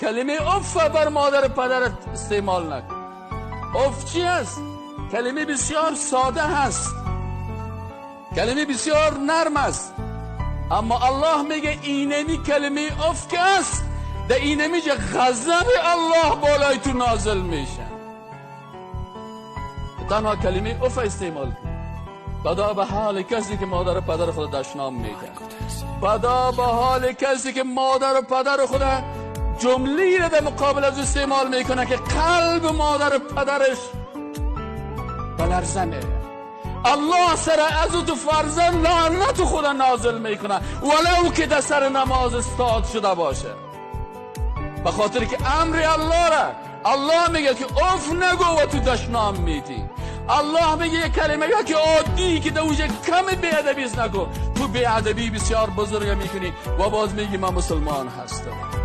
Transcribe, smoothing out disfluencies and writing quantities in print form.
کلمه اف بر مادر پدرت استعمال نکن. اف چی است؟ کلمه بسیار ساده هست، کلمه بسیار نرم است، اما الله میگه اینمی کلمه اف که است، در اینمی غضب الله بالای تو نازل میشه. تنها کلمه اف استعمال کن. بدا به حال کسی که مادر و پدر خود دشنام میده، بدا به حال کسی که مادر و پدر خود جمله را در مقابل از استعمال میکنه که قلب مادر و پدرش بلرزه میره. الله سر از او تو فرزند لعنت خود نازل میکنه، ولو که در سر نماز استاد شده باشه، به خاطر که امر الله را الله میگه که اف نگو و تو دشنام میدی. الله میگه یک کلمه یا که عادی که در اوج کم بی‌ادبی است نگو، تو بی‌ادبی بسیار بزرگ میکنی و باز میگی من مسلمان هستم.